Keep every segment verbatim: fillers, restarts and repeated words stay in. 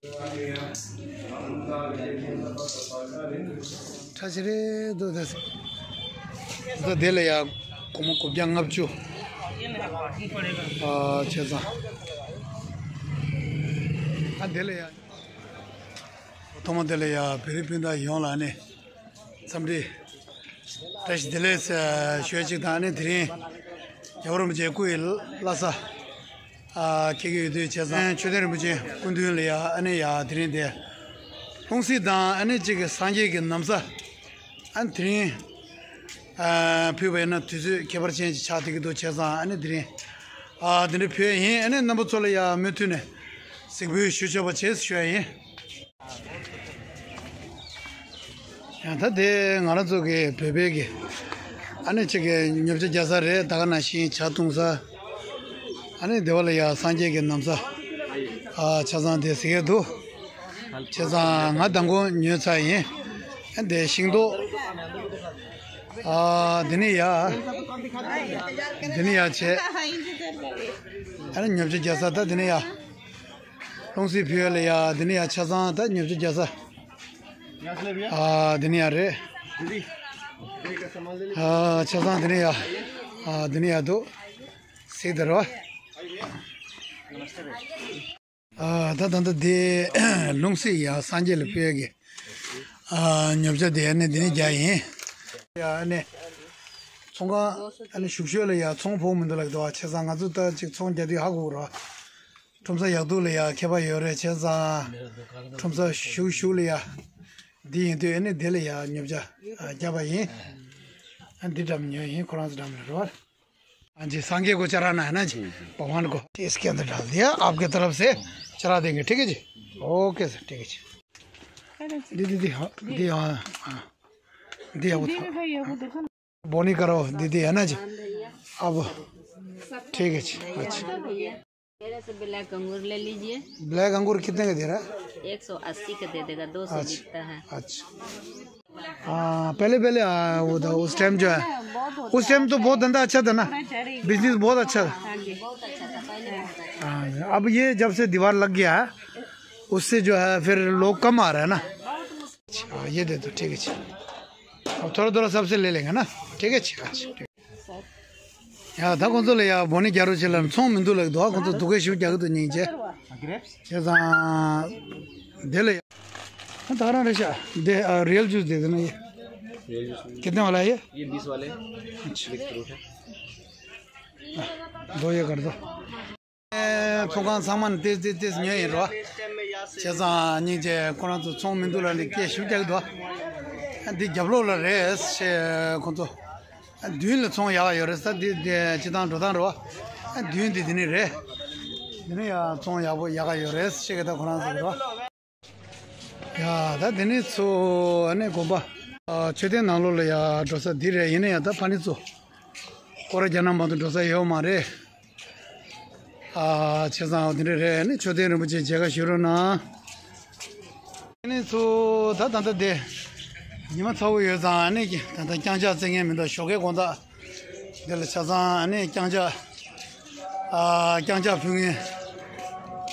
ཁྲ་ཆེ་རེད་འདུག་ད། ད་དེ་ལ་ཡ་སྒོར་མོ་སྒོར་བརྒྱ་ལྔ་བཅུ། ཨ་བྱས་ཙང་། ཨ་དེ་ལ་ཡ། ཐོག་མ་དེ་ལ་ཡ་བོད་རིགས་སྤུན་ཟླ་ཡོངས་ལ་ནི་འཚམས་འདྲི་བཀྲ་ཤིས་བདེ་ལེགས་ཞུ་ཡ་གཅིག་དང་། ཨ་ནི་དེ་རིང་རྒྱལ་བ་རིན་པོ་ཆེ་སྐུ་ཡི་བླ་གཟའ་ཨ་འཁེལ་གྱི་ཡོད་དུས་བྱས་ཙང་མཆོད་རྟེན་རིན་པོ་ཆེ་སྐུ་མདུན་ལ་ཡ། ཨ་ནི་ཡ་དེ་རིང་དེ་ལྷུང་བཟེད་དང་ཨ་ནི་གཅིག་གི་སངས་རྒྱས་ཀྱི་ན་བཟའ། ཨ་ནི་དེ་རིང་ཨ་ཕུལ་བ་ཡིན་ན་དུས་ཚོད་ཁྱད་པར་ཅན་ཅིག་ཆགས་བསྡད་ཀྱི་འདུག་བྱས་ཙང་། ཨ་ནི་དེ་རིང་ཨ་དེ་འདྲ་ཕུལ་ཡ་ཡིན། ཨ་ནི་རྣམ་པ་ཚོ་ལ་ཡ་མུ་མཐུད་ནས་གཟིགས་འབུལ་ཞུ་ཆོག་པ་བྱེད་ཞུ་ཡ་ཡིན། ཡང་ད་དེ་ང་རང་ཚོ་གི་བོད་པའི་གི་ཨ་ནི་གཅིག་གི་ཉོ་ཆ་རྒྱག་ས་རེད། ད་ག་ནང་བཞིན་ཇ་འཐུང་ས། ཨ་ནི་དེ་བ་ལ་ཡ་སངས་རྒྱས་ཀྱི་ན་བཟའ། ཨ་ཆ་ཚང་དེ་གཟིགས་ཡ་འདུག་བྱས་ཙང་ང་མདང་དགོང་ཉོས་ཚར་ཡིན། ཨ་དེ་ཤིང་ཏོག་ཨ་དེ་ནི་ཡ། དེ་ནི་ཡ་བྱས། ཨ་ནི་ཉོ་ཆ་རྒྱག་ས་ད་དེ་ནི་ཡ། ལྷུང་བཟེད་ཕུལ་ཡ་ལ་ཡ་དེ་ནི་ཡ་ཆ་ཚང་ད་ཉོ་ཆ་རྒྱག་ས། ཨ་དེ་ནི་ཡ་རེད། ཨ་ཆ་ཚང་དེ་ནི་ཡ། ཨ་དེ་ནི་ཡ་འདུག་གཟིགས་དང་རོ། ཨ་ད་ད་ད་དེ་ལྷུང་བཟེད་ཡ་སངས་རྒྱས་ལ་ཕུལ་ཡ་གི་ཨ་ཉོ་ཆ་དེ་ཨ་ནི་དེ་ནི་རྒྱག་ཡིན། ཡ་ཨ་ནི་ཚོང་ཁང་ཨ་ནི་ཞུགས་ཞུགས་ལ་ཡ་ཚོང་ཕོག་མི་འདུག་ལབ་འདུག་བྱས་ཙང་ང་ཚོ་ད་ཅིག་ཚོང་རྒྱག་དུས་ཧ་གོ་རོ། ཁྲོམ་ས་ཡག་སྡུག་ལ་ཡ་ཁྱད་པར་ཡོད་རེད། བྱས་ཙང་ཁྲོམ་ས་ཞུགས་ཞུགས་ལ་ཡ། འདི་ཡིན་དུས་ཨ་ནི་དེ་ལ་ཡ་ཉོ་ཆ་ཨ་རྒྱག་པ་ཡིན། ཨ་འདི་འགྲམ་ཉོས་ཡིན། ཁོ་རང་ཚོ་འགྲམ་ལ་རོ། हाँ जी, संगे को चराना है ना जी, भगवान को। इसके अंदर डाल दिया, आपके तरफ से चरा देंगे, ठीक है जी। ओके सर, ठीक है जी। दीदी, दी, हाँ, दी, हाँ, हाँ। दी, अब दीदी, भाई, ये वो देखो ना। बोनी करो दीदी, है ना जी। अब ठीक है जी। अच्छा, मेरे से ब्लैक अंगूर ले लीजिए। ब्लैक अंगूर कितने का दे रहा है? एक सौ अस्सी का दे देगा, दो सौ अच्छा, बिकता है। अच्छा। हाँ, पहले पहले आ, वो था, उस टाइम जो है, उस टाइम तो बहुत धंधा अच्छा था ना, बिजनेस बहुत अच्छा था। हाँ, अब ये जब से दीवार लग गया है, उससे जो है फिर लोग कम आ रहे हैं ना। अच्छा, ये दे दो, ठीक है जी। अब थोड़ा थोड़ा सबसे ले लेंगे ना, ठीक है जी। अच्छा, ठीक। ཡ་ད་ཁོང་ཚོ་ལ་ཡ་སྦོ་ནི་རྒྱག་རོགས་བྱེད་ལབ་ཚོང་མི་འདུག་ལབ་འདུག་ཁོང་ཚོ་སྡུག་སྐད་ཞིག་རྒྱག་གི་འདུག་སྙིང་རྗེ། བྱས་ཙང་། དེ་ལ་ཡ། ད་རང་རེད་ཤག་དེ་ཨ་रियल जूस दे देना ये। Real juice. कितने वाला है ये? ये बीस वाले हैं। अच्छा। मिक्स फ्रूट है। दो ये कर दो। ཚོང་ཁང་ཚང་མ་ནས་ཏེས་ཏེས་ཏེས་ཉོས་ཡིན་རོ། བྱས་ཙང་སྙིང་རྗེ། ཁོ་རང་ཚོ་ཚོང་མི་འདུག་ལབ་ནས་སྐད་ཞིག་རྒྱག་གི་འདུག་འདི་རྒྱབ་ལོགས་ལ་རེད་ཟེར། ཁོང་ཚོ་མདུན་ལ་ཚོང་ཡག་ག་ཡོད་རེད་ཟེར། འདི་འདི་སྤྱི་བཏང་འགྲོ་སྟངས་རོ། མདུན་འདི་འདི་ནས་རེད། འདི་ནས་ཡང་ཚོང་ཡག་པོ་ཡག་ག་ཡོད་རེད་ཟེར་གི་ད་ཁོ་རང་ཚོ་གི་རོ། ཡ་ད་འདི་ནས་ཚུར་ཨ་ནི་དགོན་པ། ཨ་མཆོད་རྟེན་ནང་ལོགས་ལ་ཡ་འགྲོ་ས་འདི་རེད། ཡིན་ན་ཡང་ད་ཕ་ནི་ཚོ་སྐོར་ར་རྒྱག་ན་མ་གཏོགས་འགྲོ་ས་ཡོད་མ་རེད། ཨ་བྱས་ཙང་འདི་འདྲ་རེད། ཨ་ནི་མཆོད་རྟེན་རིན་པོ་ཆེ་མཇལ་ཁ་ཞུ་རོགས་གནང་། ཨ་ནི་ཚུར་ད་ད་ལྟ་དེ་ཉི་མ་ཚ་བོ་ཡོད་ཙང་། ཨ་ནི་ད་ལྟ་རྐྱང་ཕྱག་བཙལ་མཁན་མི་འདུག་ཞོགས་ཀའི་དགོང་དག་འདི་ལ་ཆ་ཚང་ཨ་ནི་རྐྱང་ཕྱག་ཨ་རྐྱང་ཕྱག་ཕུལ་མཁན་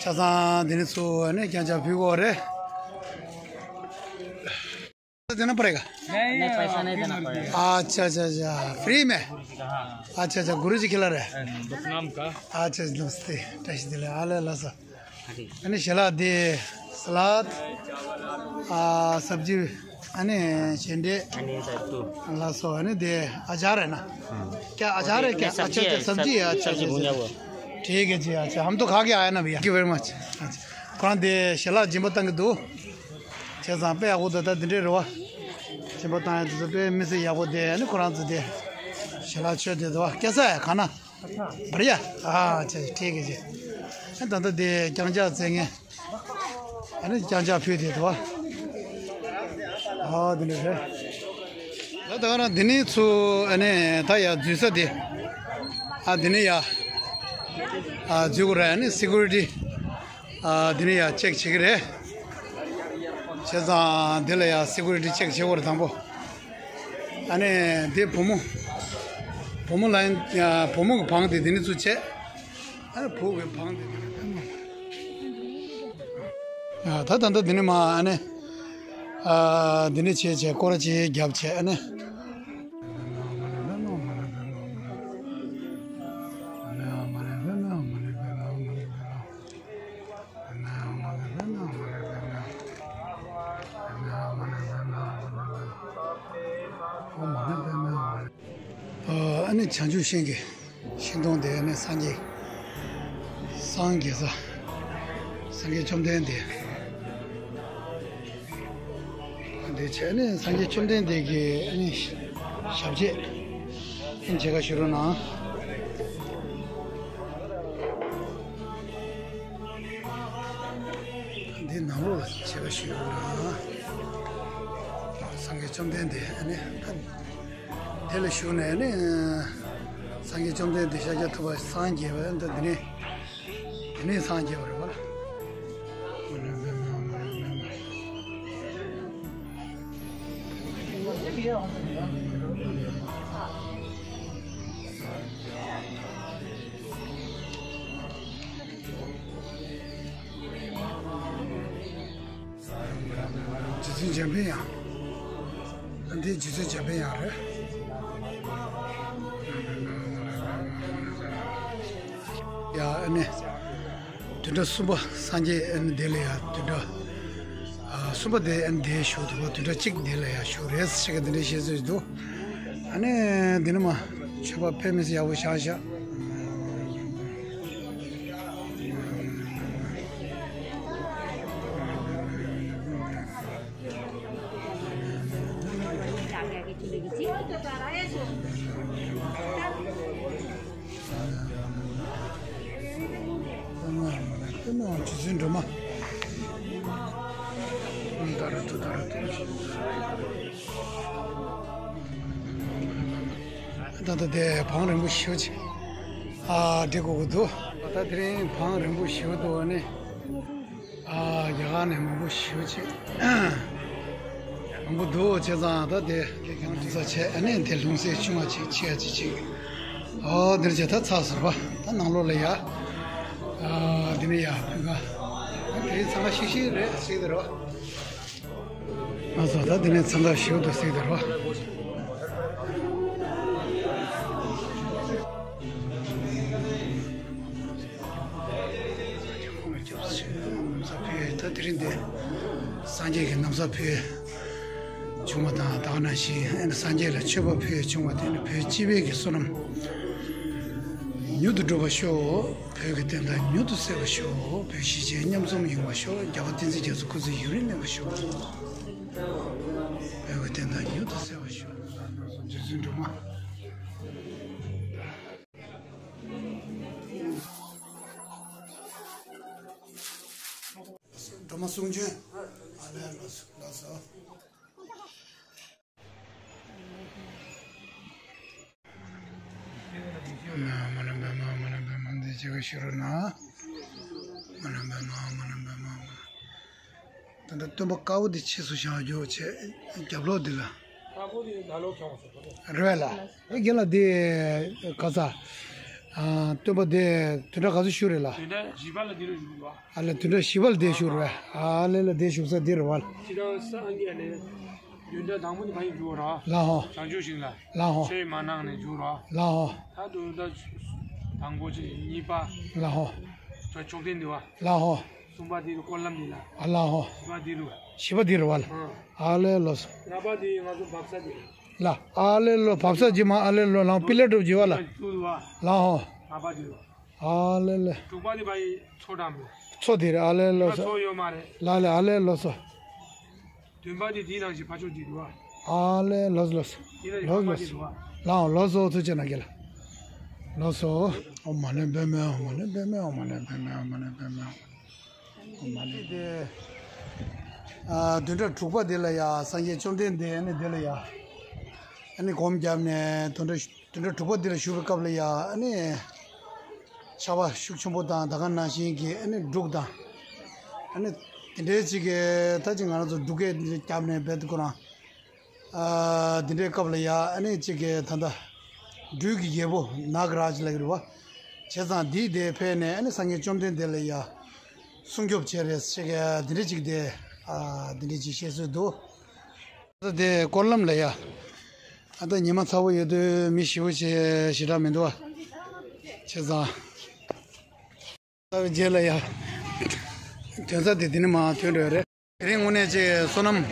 ཆ་ཚང་འདི་ནས་ཚུར་ཨ་ནི་རྐྱང་ཕྱག་ཕུལ་དགོས་རེད། देना पड़ेगा? नहीं, पैसा नहीं देना पड़ेगा। अच्छा, अच्छा, अच्छा, फ्री में? हाँ। अच्छा, अच्छा, गुरु जी खिला रहे हैं? बदनाम का। अच्छा, नमस्ते, टेस्ट दिला, हाल है, ला सा। हाँ जी। यानी शला दे, सलाद, आ, सब्जी, यानी शेंडे, यानी सत्तू। ला सो, यानी दे, अचार है ना? हाँ। क्या अचार है क्या? ये सब्जी अच्छा, अच्छा, है, सब्जी है, सब्जी अच्छा, अच्छा, भुना अच्छा। हुआ। ठीक है जी, अच्छा, हम तो खा के आए ना भैया। Thank you very much। अच्छा, कौन दे, शला जिम्बो तंग दो। བྱས་ཙང་དཔེ་ཡག་པོ་འདུག་ད་འདི་འདྲའི་རེད་བ། སྦྱིན་པ་བཏང་ཡ་དེ་ཚོ་དཔེ་མི་སྲིད་ཡག་པོ་དེ། ཨ་ནི་ཁོ་རང་ཚོ་དེ་ཞལ་ལག་མཆོད་དེ་འདུག་བ། སྐྱེ་ས་ཡ་ག་ན་བར་ཡ། ཨ་ཅེ་ཁྲིད་གི་ཅེ། ཨ་ད་ལྟ་དེ་རྐྱང་ཕྱག་བཙལ་མཁན། ཨ་ནི་རྐྱང་ཕྱག་ཕུལ་དེ་འདུག་བ། ཨ་འདི་འདྲ་རེད། ད་ད་ག་རང་འདི་ནས་ཚུར་ཨ་ནི་ད་ཡ་འཛུལ་ས་དེ། ཨ་འདི་ནས་ཡ། ཨ་འཛུལ་དགོས་རེད། ཨ་ནི་སི་ཀུ་རི་ཊི། ཨ་འདི་ནས་ཡ་ཅེག་བྱེད་ཀྱི་རེད། བྱས་ཙང་འདི་ལ་ཡ་སི་ཀུ་རི་ཊི་ཅེག་བྱེད་དགོས་རེད་དང་པོ། ཨ་ནི་འདི་བུ་མོ། བུ་མོ་ལ་ཡིན། ཨ་བུ་མོ་གི་བང་དེ་འདི་ནས་ཚུར་བྱས། ཨ་ནི་བུ་གི་བང་དེ་འདི་ནས། ད་ད་ལྟ་འདི་ནས་མར་ཨ་ནི། ཨ། འདི་ནས་བྱས་བྱས་སྐོར་ར་ཅིག་བརྒྱབ་བྱས་ཨ་ནི། ཨ་ནི་བྱང་ཆུབ་ཤིང་གི་ཤིང་སྡོང་དེ་ནི་སངས་རྒྱས། སངས་རྒྱས་ས། སངས་རྒྱས་བཅོམ་ལྡན་འདས། དེ་བྱས་ནས་སངས་རྒྱས་བཅོམ་ལྡན་འདས་ཀྱི་ཨ་ནི་ཞབས་རྗེས་ཨ་ནི་མཇལ་ཁ་ཞུ་རོགས་གནང་། འདི་ནང་ལོགས་ལ་མཇལ་ཁ་ཞུ་རོགས་གནང་། སངས་རྒྱས་བཅོམ་ལྡན་འདས་ཨ་ནི། དེ་ལ་བཞུགས་ནས་ནི། སངས་རྒྱས་བཅོམ་ལྡན་འདས་ཤཱཀྱ་ཐུབ་པ་སངས་རྒྱས་པ་འདི་འདི་ནས། འདི་ནས་སངས་རྒྱས་པ་རེད་པ་ལ། རྗེ་བཙུན་འཇམ་དཔལ་དབྱངས། འདི་རྗེ་བཙུན་འཇམ་དཔལ་དབྱངས་རེད། ཡ་ཨ་ནི། བདུན་ཕྲག་གསུམ་པ་སངས་རྒྱས་ཨ་ནི་འདི་ལ་ཡ་བདུན་ཕྲག་ཨ་གསུམ་པ་དེ་ཨ་ནི་འདི་བཞུགས་འདུག་པ། བདུན་ཕྲག་གཅིག་འདི་ལ་ཡ་བཞུགས་རེད་ཟེར་གི་འདི་འདྲའི་བཤད་ཚོད་འདུག་ཨ་ནི་འདི་ནི་མ་མཆོད་པ་དཔེ་མི་སྲིད་ཡག་པོ་བཞག་བཞག་རྗེ་བཙུན་སྒྲོལ་མ། ད་ལྟ་དེ་བང་རིང་པོ་ཞེ་པོ་ཅིག་ཨ་འགྲིག་དགོས་ཀྱི་འདུག་ད་དེ་རིང་བང་རིང་པོ་ཞེ་པོ་འདུག་ཨ་ནི། ཨ་རྒྱ་གར་ནས་མང་པོ་ཞེ་པོ་ཅིག་མང་པོ་འདུག་བྱས་ཙང་ད་དེ་གང་ཚ་བྱས་ཨ་ནི་དེ་ལྷུང་བཟེད་ཆུང་བ་ཅིག་ཆེ་བ་ཅིག་ཅིག་ཨོ་འདིར་བྱས་ད་ཚར་ཟེར་བ། ད་ནང་ལོགས་ལ་ཡ། ཨ་འདི་ནས་ཡ་ཕུལ་ག་ད་དེ་རིང་འཚང་ཁ་ཤིག་ཤིག་རེད་ཟེར་གི་རེད་བ། ང་ཚོ་ད་དེ་ནས་འཚང་ཁ་ཞེ་པོ་འདུག་ཟེར་གི་རེད་བ། ན་བཟའ་ཕུལ། ད་དེ་རིང་འདི་སངས་རྒྱས་ཀྱི་ན་བཟའ་ཕུལ་བྱུང་བ་དང་། ད་ག་ནང་བཞིན་ཨ་ནི་སངས་རྒྱས་ལ་མཆོད་པ་ཕུལ་བྱུང་བ་དེ་ནི་བོད་སྤྱི་པའི་གི་བསོད་ནམས་མྱུར་དུ་འགྲུབ་པར་ཤོག་བོད་ཀྱི་བསྟན་དར་མྱུར་དུ་གསལ་བར་ཤོག་བོད་གཞིས་བྱེས་མཉམ་འཛོམས་ཡོང་བར་ཤོག་རྒྱལ་བ་བསྟན་འཛིན་རྒྱ་མཚོ་སྐུ་ཚེ་ཡུན་རིང་གནས་པར་ཤོག་བོད་ཀྱི་བསྟན་དར་མྱུར་དུ་གསལ་བར་ཤོག་རྗེ་བཙུན་སྒྲོལ་མ། སྒྲོལ་མ་གསུང་བྱོན། ཨ་ལས། ལགས་སོ། ལགས་སོ། མ་ཎི་པདྨ། མ་ཎི་པདྨ། འདི་ཅི་ག་ཤི་རུ་ན། མ་ཎི་པདྨ། མ་ཎི་པདྨ། ད་ལྟ་སྟོན་པ་དཀར་པོ་འདི་ཕྱིས་སུ་བཞག་རྒྱུ་བྱས་རྒྱབ་ལོགས་འདི་ལ། དཀར་པོ་འདི་ད་ལོ་ཁྱོང་སོང་། རེད་ལ། ཨེ་རྒན་ལགས་འདི་ག་ས། ཨ་སྟོན་པ་འདི་བདུན་ཕྲག་ག་ཚོད་བཞུགས་རེད་ལ། བདུན་ཕྲག་བཞི་པ་ལ་འདི་ལ་བཞུགས་འདུག་ཨ། ཨ་ལས་བདུན་ཕྲག་བཞི་པ་ལ་འདི་བཞུགས་རེད། ཨ་ལས་ལ་འདི་བཞུགས་ས་འདི་རེད་བ། ཁྱེད་རང་སངས་རྒྱས་ནས་བདུན་ཕྲག་དང་པོ་འདི་ཕ་ཡུལ་འགྲོ་ར། ལ་ཧོ། བྱང་ཆུབ་ཤིང་ལ། ལ་ཧོ། ཆོས་མ་གནང་ནས་འགྲོ་ར། ལ་ཧོ། ད་དུང་ད་དང་པོ་ཅིག་གཉིས་པ། ལ་ཧོ། ད་ཕྱོགས་སྟོན་འདི་བ། ལ་ཧོ། གསུམ་པ་དེ་ལ་སྐོར་ལམ་འདི་ལ། ཨ་ལ་ཧོ། བཞི་པ་དེ་ལ། བཞི་པ་དེ་ལ་བ་ལ། ཨ་ལས་ལོས། ལྔ་པ་དེ་ང་ཚོ་བབས་ས་དེ་ལ། ལ་ཨ་ལས་ལོ་བབས་ས་ཇི་མ་ཨ་ལས་ལོ་ལང་པི་ལེ་གྲུབ་ཇི་བ་ལ། ལ་ཧོ། ལྔ་པ་དེ་ལ། ཨ་ལས་ལས། དྲུག་པ་དེ་བ་ཡི་མཚོ་འགྲམ་རེད། མཚོ་དེ་རེད། ཨ་ལས་ལོས། མཚོ་ཡོད་མ་རེད། ལ་ལས་ཨ་ལས་ལོས་སོ། བདུན་པ་དེ་དེའི་ནང་བཞིན་ཕ་ཕྱོགས་འདི་རུ་བ། ཨ་ལས་ལོས་ལོས། དེའི་ནང་བཞིན་ལོས་ལོས། ལ་ཧོ་ལོས་སོ་ཐུགས་རྗེ་ཆེ་ན་གི་ལ། ལོས་སོ། ཨོཾ་མ་ཎི་པདྨེ། ཨོཾ་མ་ཎི་པདྨེ། ཨོཾ་མ་ཎི་པདྨེ། ཨོཾ་མ་ཎི་པདྨེ། ཨོཾ་མ་ཎི། དེ་ཨ་བདུན་ཕྲག་དྲུག་པ་དེ་ལ་ཡ་སངས་རྒྱས་བཅོམ་ལྡན་འདས་ཨ་ནི་དེ་ལ་ཡ་ཨ་ནི་སྒོམ་བརྒྱབ་ནས་བདུན་ཕྲག་བདུན་ཕྲག་དྲུག་པ་དེ་ལ་བཞུགས་པའི་སྐབས་ལ་ཡ་ཨ་ནི་ཆར་པ་ཤུགས་ཆེན་པོ་དང་ད་ག་ནང་བཞིན་གྱི་ཨ་ནི་འབྲུག་དང་ཨ་ནི་དེ་འདྲའི་ཅིག་གི་ད་ཅིག་ང་རང་ཚོ་འབྲུག་སྐད་བརྒྱབ་ནས་རྦད་དེ་ཁོ་རང་ཨ་འདི་འདྲའི་སྐབས་ལ་ཡ་ཨ་ནི་གཅིག་གི་ད་ལྟ་སྦྲུལ་གྱི་རྒྱལ་པོ་ནཱ་ག་རཱ་ཇ་ལབ་ཀྱི་རེད་བ། བྱས་ཙང་འདིའི་སྡེ་ཕེབས་ནས་ཨ་ནི་སངས་རྒྱས་བཅོམ་ལྡན་འདས་ལ་ཡ་ སྲུང་སྐྱོབ་བྱས་རེད་ཟེར་གི་འདི་འདྲ་ཅིག་དེ། ཨ་འདི་འདྲ་ཅིག་བཤད་སྲོལ་འདུག་ད་དེ་སྐོར་ལམ་ལ་ཡ། ཨ་ད་ཉི་མ་ཚ་བོ་ཡོད་དུས་མི་ཞེ་པོ་ཞེ་དྲག་མི་འདུག་བ། བྱས་ཙང་། ད་རྗེས་ལ་ཡ། ཐོན་ས་དེ་དེ་ནས་མར་ཐོན་འགྲོ་ཡ་རེད། དེ་རིང་དངོས་གནས་ཅིག་བསོད་ནམས་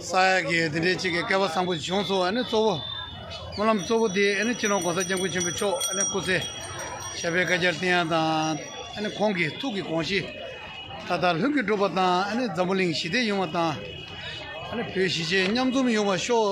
བསགས་ཡག་གི་དེ་འདྲའི་ཅིག་གི་སྐལ་བ་བཟང་པོ་བྱུང་སོང་། ཨ་ནི་གཙོ་བོ། སྨོན་ལམ་གཙོ་བོ་དེ་ཨ་ནི་སྤྱི་ནོར་༸གོང་ས་༸སྐྱབས་མགོན་ཆེན་པོ་མཆོག་ཨ་ནི་སྐུ་ཚེ་ཞབས་པད་བསྐལ་བརྒྱར་བརྟན་ཡག་དང་། ཨ་ནི་ཁོང་གི་ཐུགས་ཀྱི་དགོངས་གཞི། ད་ལྟ་ལྷུན་གྱིས་གྲུབ་པ་དང་། ཨ་ནི་འཛམ་བུ་གླིང་ཞི་བདེ་ཡོང་བ་དང་། ཨ་ནི་བོད་གཞིས་བྱེས་མཉམ་འཛོམས་ཡོང་བ་ཤོག